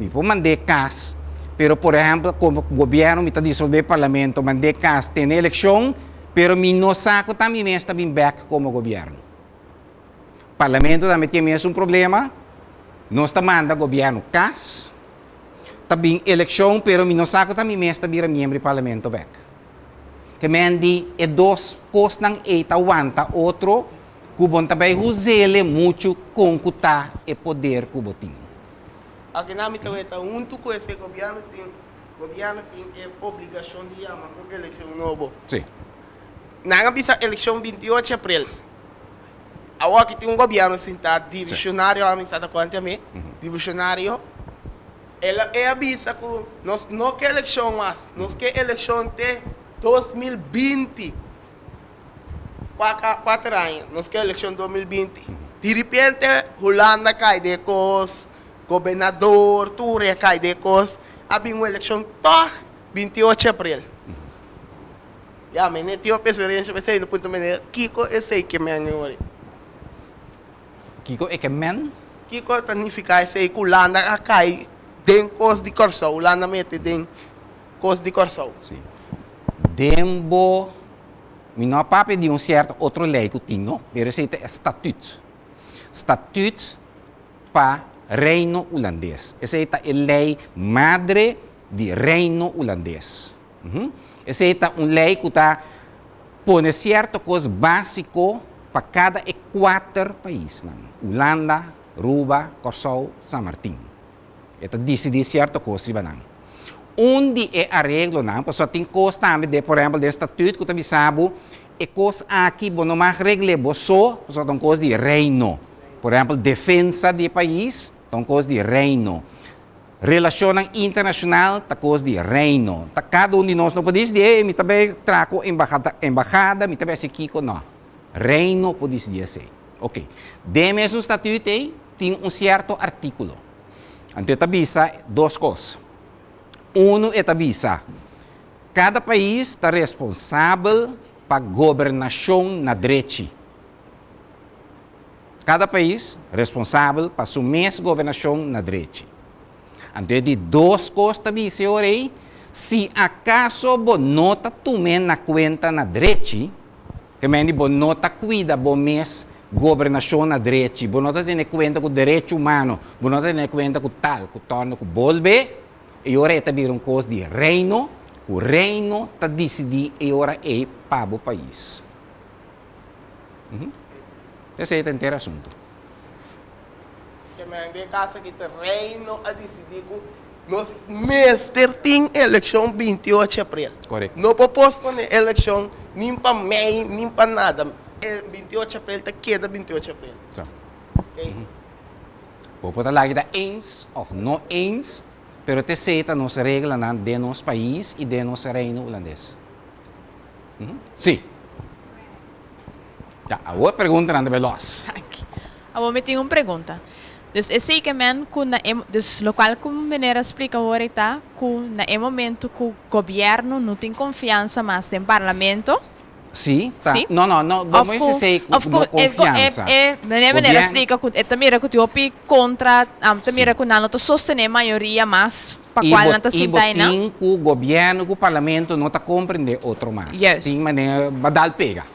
mi por mand'é kas, pero por ehèmpel komo gobièrnu mi ta disolvé parlamento, mand'é kas, tene elekshon, Pero mi no sa cu ta mi mes ta bin bek como gobierno. Parlamento tambe tin e mesun problema, nos ta manda gobierno cas, ta bin eleccion pero mi no sa cu ta mi mes ta bira miembro di parlamento bek. Ke men di e dos cosnan ey ta wanta otro cu bo no ta bay huzele mucho con cu ta e poder cu bo tin. Aki nan mi ta weta hunto cu ese gobierno tin Gobierno tin e obligacion di yama un eleccion nobo. Sí. Nan a bisa eleccion 28 april. Awor aki tin un gobierno sinta divisionario, ami sa ta cuanti ami, divisionario. El a e a bisa ku nos no ke elekshon mas, nos ke elekshon te 2020. Kuaka kuater aña, nos ke elekshon 2020. Diripiente Hulanda kai den e kos, gobernador tur e kai den e kos, a bin un elekshon tòg 28 aprel. Ya, mi no tin hopi eksperensia p'esei, no puntra manera kiko esei ke men yori. Kiko e ke men? Kiko ta nifiká esei ku Hulanda a kai den kos di Kòrsou, Hulanda mete den kos di Kòrsou? Sí. Den bo, mi no a papia di un sierto otro lei ku tin no, pero esei ta e statüt. Statüt pa Reino Hulandes. Esei ta e lei madre di Reino Hulandes. Esei ta un lei ku ta pone sierto kos básiko pa kada e kuater paisnan, Hulanda, Ruba, Kòrsou, San Martin. E ta disidí sierto kos riba nan. Un di e areglonan, pasobra tin kos tambe den, por ehèmpel den statüt ku ta bisa bo e kos aki bo no mag regl'é bo so, pasobra ta un kos di Reino. Por ehèmpel defensa di e pais ta un kos di Reino. Relashonnan internashonal ta kos di Reino. Ta kada un di nos no por disidí, ey, mi ta bai traha ku embahada, embahada, mi ta bai hasi kiko. No. Reino por disidí esei. Oke. Den mesun statüt ei tin un sierto artíkulo. Anto e ta bisa dos kos. Unu e ta bisa, kada pais ta responsabel pa gobernashon na drechi. Kada pais responsabel pa su mes gobernashon na drechi. Anto e di dos kos ta bisa e ora ei, si akaso bo no ta tum'é na kuenta na drechi, ke men di bo no ta kuida bo mes gobernashon na drechi, bo no ta tene kuenta ku derecho humano, bo no ta tene kuenta ku tal, ku tòrno, ku bolbe, e ora ei ta bira un kos di reino, ku reino ta disidí e ora ei pa bo pais. Esei ta henter asuntu. Ke men den kas aki ta Reino a disidí ku nos mester tin elekshon 28 aprel. Korekto. No por posponé elekshon nin pa mei nin pa nada. E 28 aprel ta keda 28 aprel. Sa. Oke. Bo por ta laki ta eens òf no eens, pero t'esei ta nos reglanan den nos pais i den nos Reino Hulandes. Sí. Ya, awor preguntanan ta bay los. Danki. Awor mi tin un pregunta. Dus esey ke men ku na e, dus lokual ku meneer a splika awor ei ta ku na e momento ku gobièrnu no tin konfiansa mas den parlamento, Sí, ta. Sí? No, no, no, bo Of no ku, esey ku of ku no e, e, konfiansa. e, meneer meneer a Gobièrnu, splika ku e ta mira ku tin hopi kontra, ta sí. mira ku nan no ta sostené mayoria mas pa I kual bo, nan ta i bo sinta einan. tin ku gobièrnu ku parlamento no ta komprendé otro mas. Juist. Tin manera ba dal pega.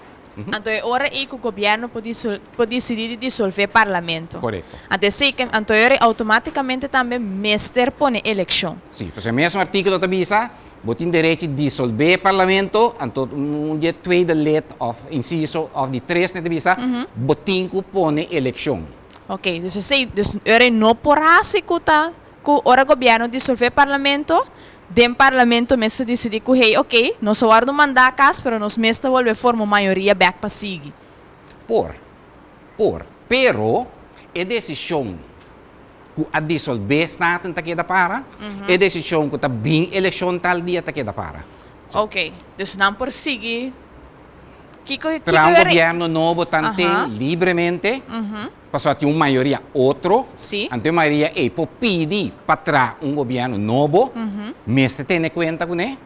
Anto e ora ei ku gobièrnu por disol por disidí di disolvé parlamento. Korekto. Anto esei ke anto e ora ei outomátikamente tambe mester pone elekshon. Sí, pasobra e mesun artíkulo ta bisa, bo tin derechi disolvé parlamento, anto un di e tweede lid òf insiso òf di tres ne ta bisa, bo tin ku pone elekshon. Oké, dus esei, dus e ora ei no por hasi ku ta Ku ora gobièrnu disolvé parlamento, den parlamento mes ta disidí ku hey oké, nos a wòrdu mandá kas pero nos mes ta bolbe forma un mayoria bèk pa sigui. Por. Por. Pero e desishon ku a disolvé Staten ta keda para, e desishon ku ta bin elekshon tal dia ta keda para. Oké, dus nan por sigui kiko kiko Traha un e gobièrnu nobo tanten libremente. Pasobra tin un mayoria otro, anto e mayoria ei por pidi pa traha un gobièrnu nobo, mester tene kuenta kuné,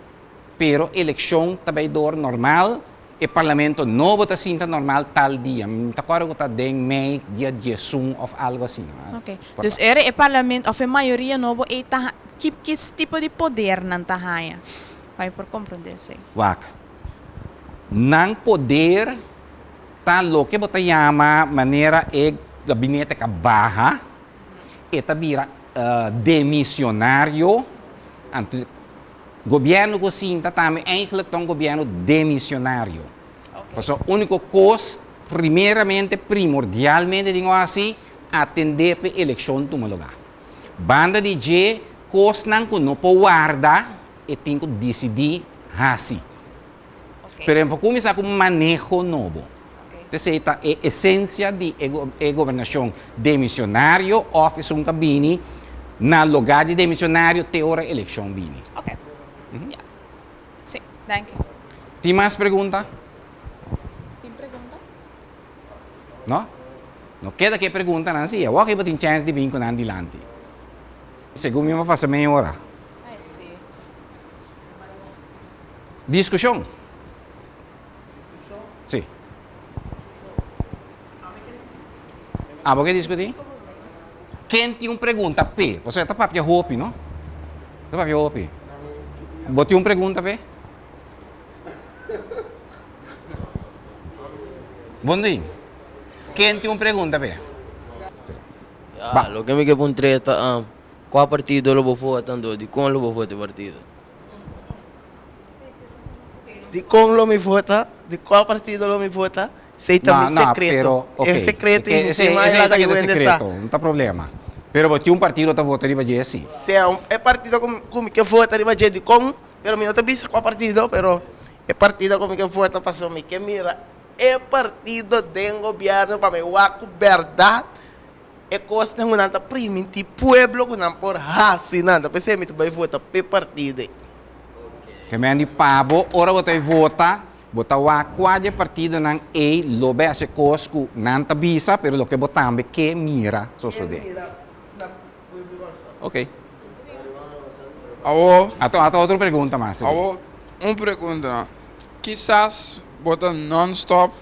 pero elekshon ta bai dor normal, e parlamento nobo ta sinta normal tal dia, mi ta kòrda ku ta den mei dia diesun òf algu asina. Oke, dus ora e parlamento òf e mayoria nobo ei ta ki ki tipo di poder nan ta haña? Pa mi por komprondé esei. Wak, nan poder Ta loke bo ta yama manera e gabinete ka baha, e ta bira demisionario, anto gobierno ku sinta tambe eigenlijk ta un gobierno demisionario. Pasobra uniko kos primeramente, primordialmente tin ku hasi, atende pa e elekshon tuma luga. Banda di dje, kosnan ku no por warda, e tin ku disidí hasi. Pero e por kuminsá ku maneho nobo. Esei ta e esensia di e gobernashon demisionario òf esun ta bini. na lugá di demisionario te ora elekshon bini. Ok. Ya. Sí, danki. Tin mas pregunta? Tin pregunta? No? No keda ku e preguntanan si. Awor bo tin chèns di bin ku nan dilanti. Segun mi bo pasa mei ora. Ai sí. Diskushon. Sí. Abo ke diskutí? Ken tin un pregunta p'e? Pasobra e ta papia hopi, no? Ta papia hopi. Bo tin un pregunta p'e? Bon di. Ken tin un pregunta p'e? Ya, loke mi ke puntr'é ta, kua partido lo bo vota anto dikon lo bo vota e partido? Dikon lo mi vota? Di kua partido lo mi vota? Esei ta mi sekreto. E sekreto i mi tin mas laga yu hende sa. No ta problema. Pero bo tin un partido ta vota riba dje si. Sea, e partido ku mi ke vota riba dje dikon, pero mi no ta bisa kua partido, pero e partido ku mi ke vota pasobra mi ke mira e partido den gobièrnu pa mi wak ku bèrdat E kosnan ku nan ta primintí pueblo ku nan por hasi nan ta p'esei mi ta bai vota p'e partido ei. Ke men di pa bo ora bo ta bai vota bo ta wak kua di e partidonan ei lo bai hasi e kos ku nan ta bisa pero loke bo tambe ke mira sosodé. Ok. Awor. Ato ato otro pregunta mas. Awor un pregunta kisas bo ta non stop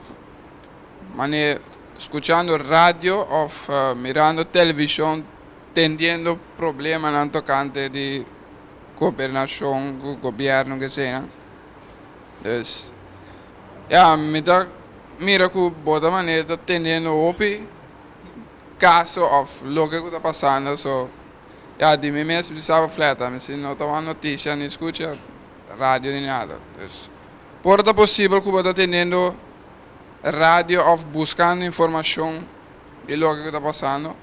Manera scuchando radio of mirando television tendiendo problemanan tocante di gobernacion cu gobierno eseinan. Dus ya mi ta mira cu bo ta manera ta tendiendo hopi caso of loke cu ta pasando so ya di mi mes mi sa fleta mi si no ta wak noticia ni scucha radio ni nada. Dus por ta posibel cu bo ta tendiendo radio of buscando informacion di loke cu ta pasando.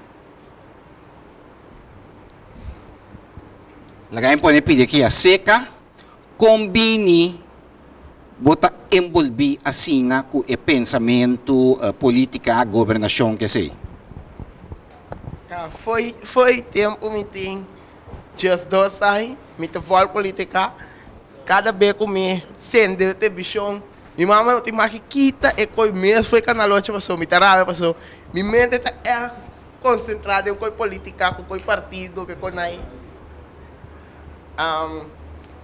Laga mi pone pidi aki acerca con bini bo ta envolvi asina cu e pensamento, politica, gobernacion kesey? Fo'i fo'i tempo mi tin 12 aña mi ta volg politica, cada be cu mi sende television Mi mama no tin mas ki kita e koi mes fo'i kanal ocho paso mi ta rabia paso mi mente ta erg konsentrá den koi politika ku koi partido ke konai.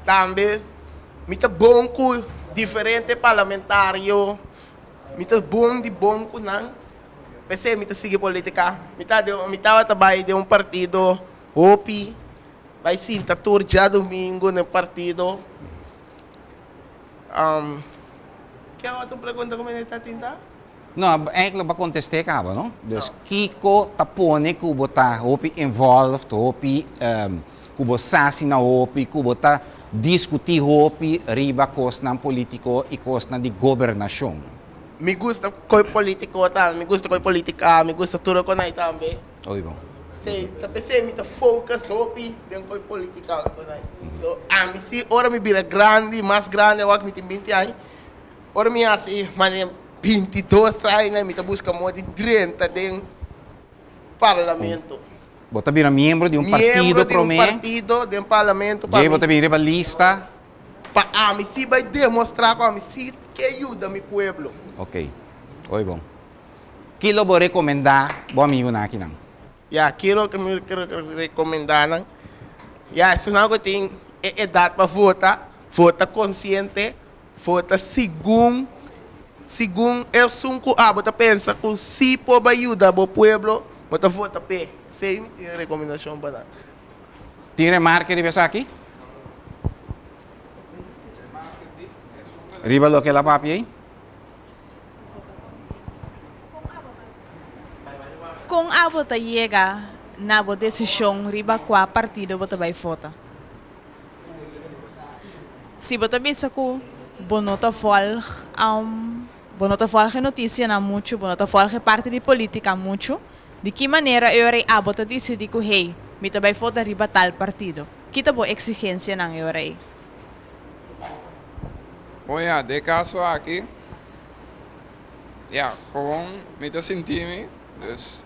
Tambe mi ta bon ku diferente parlamentario, mi ta bon di bon ku nan, p'esei mi ta sigui politika. Mi ta den mi tabata bai den un partido hopi, bai sinta tur djadumingu den partido. Ke otro pregunta ku mi ta tin ta? No, eigenlijk bo a kontest'é kaba, no? Dus kiko ta pone ku bo ta hopi involved, hopi ku bo sa asina hopi, ku bo ta diskutí hopi riba kosnan polítiko i kosnan di gobernashon? Mi gusta koi polítiko tambe, mi gusta koi politika, mi gusta tur e konai tambe. Hopi bon. Sí, ta p'esei mi ta focus hopi den koi politica ku kos ai. So, ami si ora mi bira grandi, mas grandi awor ku mi tin binti aña, ora mi hasi manera bintidos aña mi ta buska moda di drenta den parlamento. Bo ta bira miembro di un partido Miembro di un promé? partido den parlamento pa Djei bo mi ta bin riba lista? pa ami si bai demostra ku ami si ke yuda mi pueblo. Ok, hopi bon. Ki lo bo rekomendá bo amigunan akinan? Ya, ki lo mi rekomendá nan? Ya, esunnan ku tin e edat pa vota, vota konsiente, vota segun segun esun ku abo ta pensa ku si por bai yuda bo pueblo, bo ta vota p'e. Esei mi tin rekomendashon pa nan. Tin remarke riba esaki? Riba loke el a papia ei? Kon abo ta yega na bo desishon riba kua partido bo ta bai vota? Si bo ta bisa ku bo no ta vòlg bo no ta vòlg e notisianan muchu, bo no ta vòlg e parti di politika muchu, di ki manera e ora ei abo ta disidí ku hey, mi ta bai vota riba tal partido? Ki ta bo eksigensianan e ora ei? Bon ya, den e kaso aki, ya, gewoon mi ta sinti mi, dus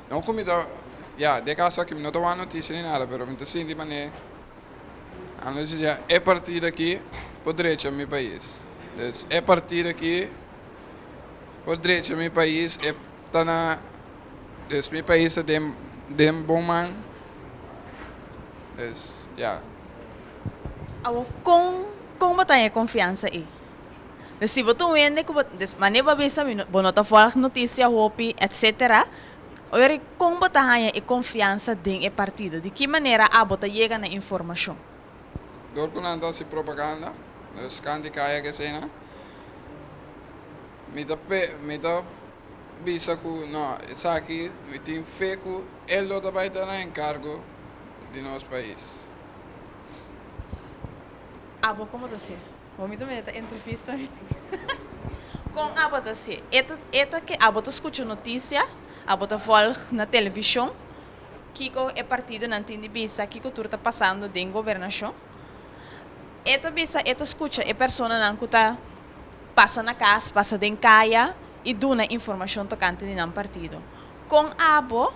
no ku mi ta, Ya, den kaso aki mi no ta wak notisia ni nada, pero mi ta sinti manera a nos ya e partido aki por drecha mi pais. Dus e partido aki por drecha mi pais, e ta na, dus mi pais ta den den bon man. Dus ya. Awor kon kon bo ta haña e konfiansa ei? Dus si bo ta un hende ku bo, dus manera bo a bisa mi bo no ta vòlg notisia hopi etsetera, Ora kon bo ta haña e konfiansa den e partido? Di ki manera abo ta yega na informashon? Dor ku nan ta hasi propaganda, dus kanti kaya ke esei nan, mi ta pe, mi ta bisa ku no, esaki mi tin fe ku e lo ta bai ta na enkargo di nos pais. Abo komo ta hasié? Bo mi ta mira ta entrevista mi tin. Kon abo ta hasié? E ta e ta ke abo ta skucha notisia, abo ta vòlg na televishon kiko e partidonan tin di bisa, kiko tur ta pasando den gobernashon. E ta bisa e ta skucha e personanan ku ta pasa na kas, pasa den kaya i duna informashon tokante di nan partido. Kon abo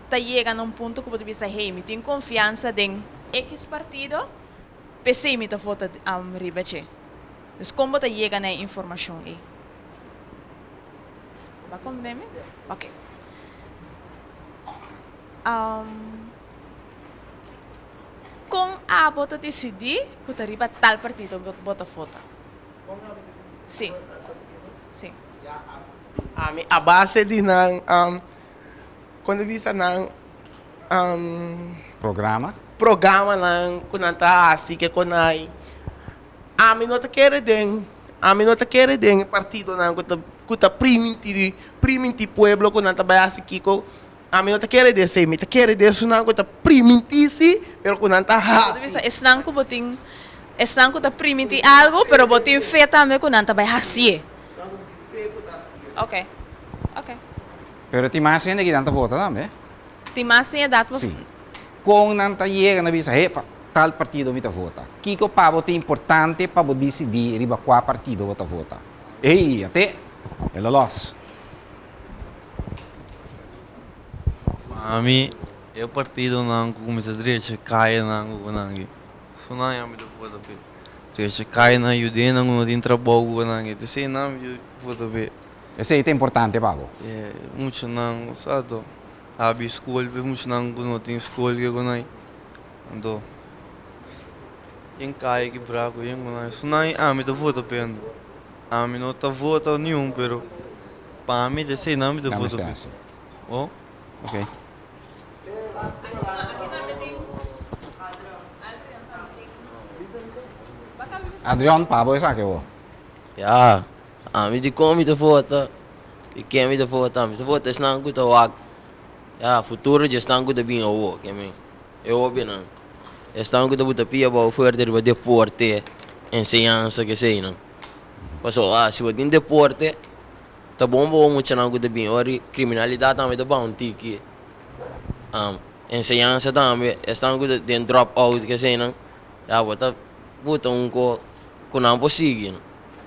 ta yega na un punto ku bo ta bisa, hey, mi tin konfiansa den ekis partido, P'esei mi ta vota riba dje. Dus kon bo ta yega na e informashon ei? Bo a komprende mi? Ok. Kon abo ta disidí ku ta riba tal partido bo ta vota? Sí. Sí. Ami a base di nan, kon ta bisa nan. Programa. Programanan ku nan ta hasi ke kon ai. Ami no ta kere den, ami no ta kere den e partidonan ku ta ku ta primintí primintí pueblo ku nan ta bai hasi kiko. Ami no ta kere den esei, mi ta kere den esunnan ku ta primintí si, pero ku nan ta Bo ta hasi. bisa esnan ku bo tin, esnan ku ta primintí algu, pero bo tin fe tambe ku nan ta bai hasié. Esnan ku tin fe ku ta hasié. Oke, oke. Pero tin mas hende ki nan ta vota tambe. Tin mas den edat pa. Sí. Kon nan ta yega na bisa, he, pa tal partido mi ta vota? Kiko pa bo ta importante pa bo disidí riba kua partido bo ta vota? Ey, ate, el a lòs. Pa mi, e partidonan ku kuminsá drecha kayanan ku nan aki, su nan ya mi ta vota p'e. Drecha kayanan, yudenan ku no tin trabou ku nan aki, esei nan mi ta vota p'e. Esei ta importante pa bo. E muchanan sa to abi skol pa e muchanan ku no tin skol ke ku nan anto yen kaya ki braku yen ku nan su nan ami ta vota p'e anto ami no ta vota niun pero pa mi ta esei nan mi ta vota p'e oh. Ok. Adrian pa bo esaki bo. Ya. Ami di kon mi ta vota i ken mi ta vota, mi ta vota esnan ku ta wak ya futuro dje esnan ku ta bin awo ke mi e hobennan esnan ku ta buta pia abou fuerte riba deporte enseñansa keseinan pasobra si bo tin deporte ta bon pa bo muchanan ku ta bin ora di kriminalidat tambe ta baha un tiki enseñansa tambe esnan ku ta den drop out keseinan ya bo ta buta un ko ku nan por sigui.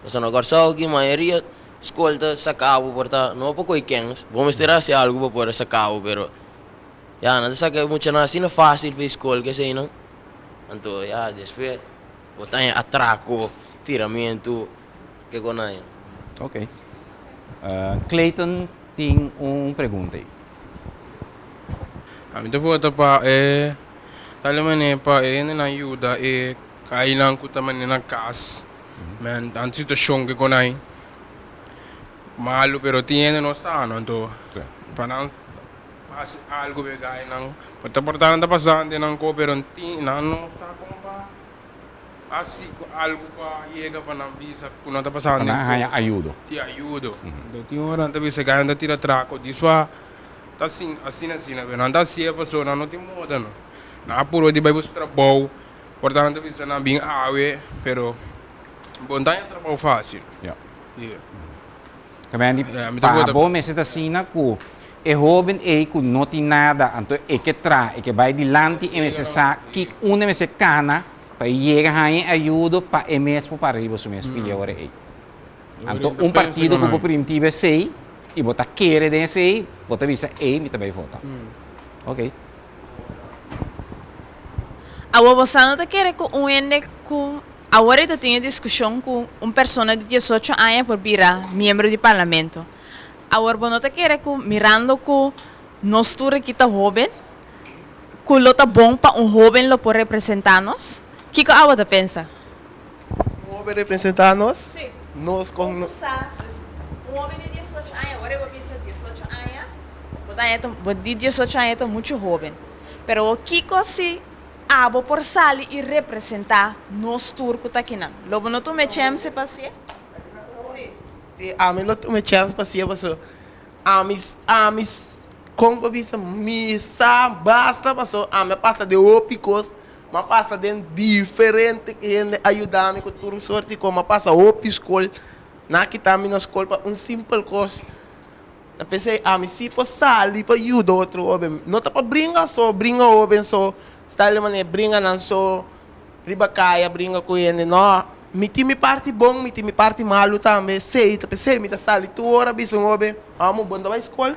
Pasobra na Kòrsou ki mayoria skol ta saka bo por ta no pa koe kèns, bo mester hasi algu pa por a saka bo pero ya nan ta saka e muchanan asina fásil pa e skol keseinan anto ya despues bo ta haña atrako, tiramentu ke kon nan. Ok. Clayton tin un pregunta ei. Ami ta vota pa e tal manera pa e hendenan yuda e kainan ku ta manera na kas. Men tantu situashon ke kon ai malu pero tin hende no sano anto pa nan hasi algu pa e gainan por ta por ta nan ta pasando den nan ko pero tin nan no sa kon pa hasi algu pa yega pa nan bisa ku nan ta pasando Pa nan haña ayudo. Si ayudo anto tin ora nan ta bisa e gainan ta tira trako dis pa ta asina asina pero nan ta hasié pasobra nan no tin moda no nan a purba di bai busca trabou. Por tanto bisa nan bin awe, pero bo no ta haña trabou fácil. Ja. Yeah. También di Ja, mi ta pa vota- bo mester ta asina ku e hóben ei ku no tin nada, anto e ke traha, e ke bai dilanti, e mester sa ki unda e mester kana pa e yega haña e ayudo pa e mes por para riba su mes pia ora ei. Anto un partido ku bo primitiba esei i bo ta kere den esei, bo ta bisa ei mi ta bai vota. Ok. Awor bo sa no ta kere ku un hende ku awor e ta tin e diskushon ku un persona di diesocho aña por bira miembro di parlamento. Awor bo no ta kere ku mirando ku nos tur aki ta hoben ku lo ta bon pa un hoben lo por representa nos? Kiko abo ta pensa? Un hoben representa nos? Sí. Nos kon. Bo sa, dus un hoben di diesocho aña, awor e bo bisa diesocho aña, bo ta haña ta, bo di diesocho aña ta muchu hoben. Pero kiko si abo por sali i representa nos tur ku ta akinan? Lo bo no tuma e chènse pa hasié? Sí. Sí, ami lo tuma e chèns pa hasié pasobra ami, ami, kon pa bisa, mi sa basta pasobra ami a pasa den hopi kos, mi a pasa den diferente hende a yuda mi ku tur sort di kos, mi a pasa hopi skol, nan a kita mi na skol pa un simpel kos. Ta p'esei ami si por sali pa yuda otro hoben. No ta pa bringa so, bringa hoben so, sta di manera bringa nan so riba kaya, bringa ku hende. No, mi tin mi parti bon, mi tin mi parti malu tambe. Esei ta p'esei mi ta sali tur ora bisa un hoben, Amo, bo no ta bai skol?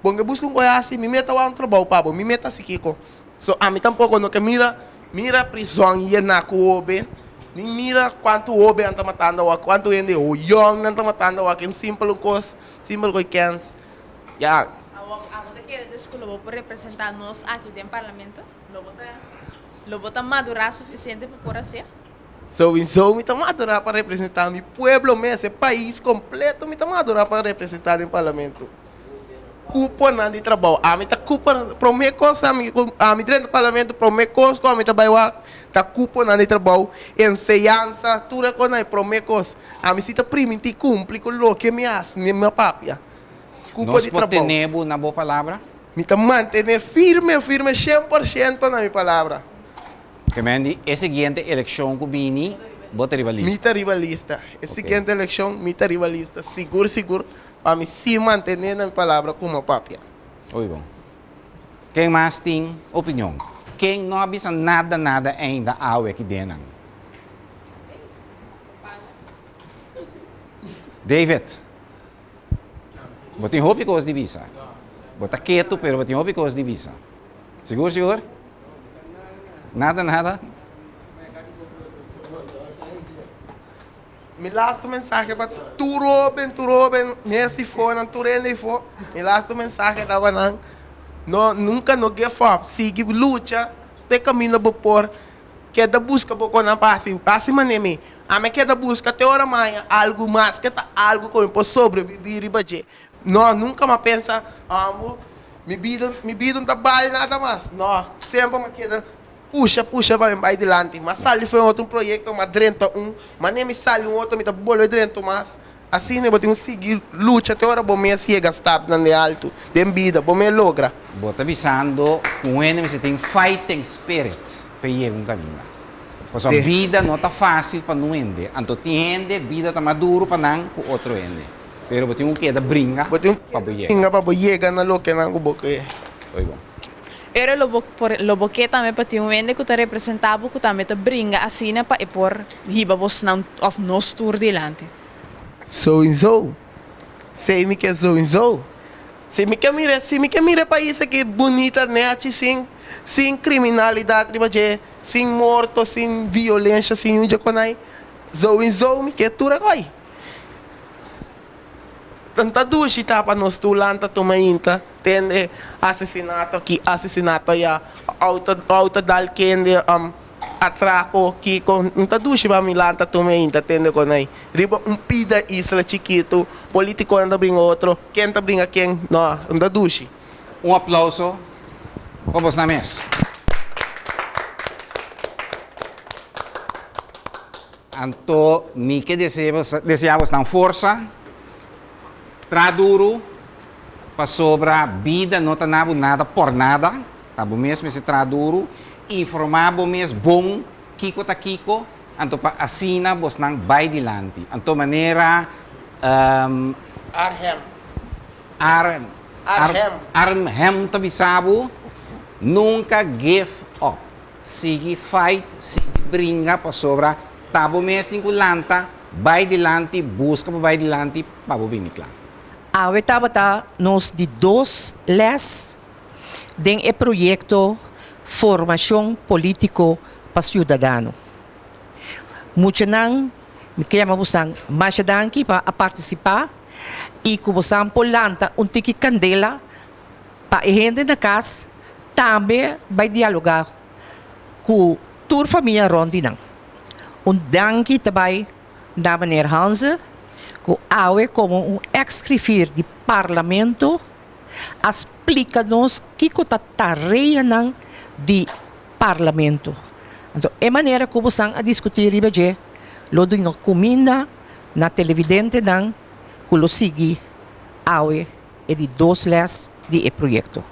Bo ke buska un kos hasi? Mi meta wak un trabou pa bo, mi meta hasi kiko. So ami tampoko no ke mira, mira prizòn yená ku hoben, ni mira kuantu hoben nan ta matando awor, kuantu hende yòn nan ta matando awor, ke un simpel un kos. Simpel koe kens, ya. Awor abo ta kere dus ku lo bo por representá nos aki den parlamento? Lo bo ta lo bo ta madurá sufisiente pa por hasié? Souinsou mi ta madurá pa representá mi pueblo mes, e pais kompleto mi ta madurá pa representá den parlamento. Kuponan di trabou, ami ta kupo, promé kos ami ku ami drenta parlamento promé kos ku ami ta bai wak ta kuponan di trabou, enseñansa, tur e kosnan e promé kos. Ami si ta primintí kumpli ku loke mi hasi ni mi a papia. Kupo Nos di por trabou. tene bo na bo palabra? Mi ta mantené firme, firme 100% na mi palabra. Kemendi, e siguiente elekshon ku bini, bo ta riba Mi lista? ta riba lista. E siguiente elekshon mi ta riba lista. Sigur, sigur, pa mi si mantené na mi palabra ku mi a papia. Oy bon. Ken mas tin opinion? Ken no a bisa nada, nada ainda awe aki den nan? David, bo tin hopi kos di bisa. Bo ta ketu, pero bo tin hopi kos di bisa. Sigur, sigur? Nada, nada? Mi lastu mensahe pa tur hoben, tur hoben, mes i fo, nan tur hende i fo. Mi lastu mensahe ta pa nan, no, nunka no give up, sigui lucha te kaminda bo por. Keda buska bo kon a pasa i hasi manera mi. Ami a keda buska te ora maña algu mas ke ta algu ku mi por sobrevivi riba dje. No, nunka mi a pensa, Amo, mi bida, mi bida no ta bal nada mas. No, semper mi a keda pusha, pusha pa mi bai dilanti. Mi a sali for otro proyekto, mi a drenta un, manera mi sali un otro mi ta bolbe drenta un mas. Asina bo tin ku sigui lucha te ora bo mes yega stapnan den altu den bida, bo mes logra. Bo ta bisando ku un hende mester tin fighting spirit pa e yega un kaminda. Pasobra bida no ta fásil pa nun hende. Anto tin hende bida ta mas duru pa nan ku otro hende. Pero bo tin ku keda bringa Bo tin ku pa bo keda yega. bringa pa bo yega na loke nan ku bo ke. Oy bon. Pero lo bo por lo bo ke tambe pa tin un hende ku ta representá bo ku tambe ta bringa asina pa e por hiba bosnan òf nos tur dilanti. Sowinso. Sei mi ke sowinso. Si mi ke mira, si mi ke mira e pais aki bunita nechi sin sin kriminalidat riba dje, sin morto, sin violensha, sin un dje konai, sowinso mi ke tur akoi. Tanta dushi ta pa nos tur lanta tuma inta, tende asesinato aki, asesinato aya, auto auto dal kende, Atraco, kiko, N ta dushi pa mi lanta tuma e inta tende con ei. Riba un pida isla chikitu, politiconan ta bringa otro, ken ta bringa ken, no, N ta dushi. Un aplauso pa bosnan mes. Anto mi ke desea bosnan forsa, traha duru, pasobra bida no ta na bo nada por nada. Ta bo mes mester traha duru, informá bo mes bon kiko ta kiko, anto pa asina bosnan bai dilanti. Anto manera Arnhem. Ar, Arnhem. Arnhem ta bisa bo, nunka give up. Sigui fight, sigui bringa pasobra ta bo mes tin ku lanta, bai dilanti, buska pa bai dilanti pa bo bini kla. Awe tabata nos di dos les. Den e proyekto Formashon Polítiko pa siudadano. Muchanan, mi ke yama bosan masha danki pa a partisipá i ku bosan por lanta un tiki kandela pa e hende na kas tambe bai dialogá ku tur famia rònt di nan. Un danki ta bai na meneer Hanze ku awe komo un eks grifir di Parlamento a splika nos kiko ta tareanan di Parlamento. Anto e manera ku bosan a diskutí riba dje lo duna kuminda na televidentenan ku lo sigui awe e di dos lès di e proyekto.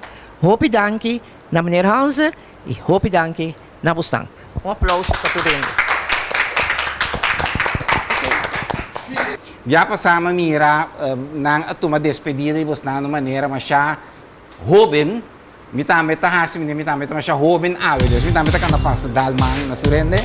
Hopi danki na meneer Hanze i hopi danki na bosnan. Un aplauso pa tur hende. Ya pasá mi a mira nan a tuma despedida di bosnan un manera masha hóben. Mi tambe ta hasi, mi tambe ta masha hóben awe, dus mi tambe ta kanta pasa dal man na tur hende.